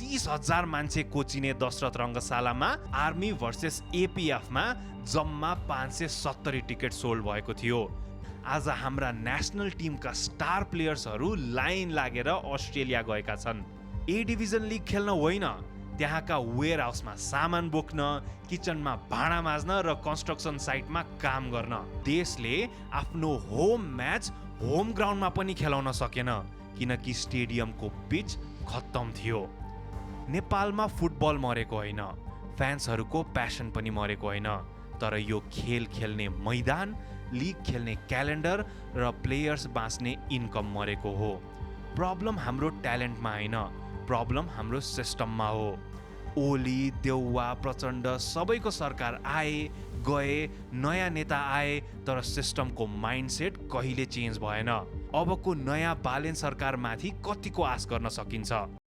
30,000 मान्छे कोचिने Dasharath रङ्गशालामा army versus एपिएफमा जम्मा 570 ticket sold भएको थियो। आज हाम्रा नेसनल टिमका स्टार प्लेयर्सहरू लाइन लागेर अस्ट्रेलिया गएका छन्। ए डिभिजन लिग खेल्न होइन, त्यहाँका वेयर हाउसमा सामान बोक्न, किचनमा भाँडा माझ्न र कन्स्ट्रक्सन साइटमा काम गर्न। देशले आफ्नो होम म्याच होम ग्राउन्डमा पनि खेलाउन सकेन किनकि स्टेडियमको पिच खत्तम थियो। नेपालमा फुटबल मरेको होइन, फ्यान्सहरूको प्यासन पनि मरेको होइन, तर यो खेल खेल्ने मैदान, लिग खेल्ने क्यालेन्डर र प्लेयर्स बाँच्ने इन्कम मरेको हो। प्रब्लम हाम्रो ट्यालेन्टमा होइन, प्रब्लम हाम्रो सिस्टममा हो। ओली, देउवा, प्रचण्ड सबैको सरकार आए गए, नयाँ नेता आए, तर सिस्टमको माइन्डसेट कहिले चेन्ज भएन। अबको नयाँ बालेन सरकारमाथि कतिको आश गर्न सकिन्छ?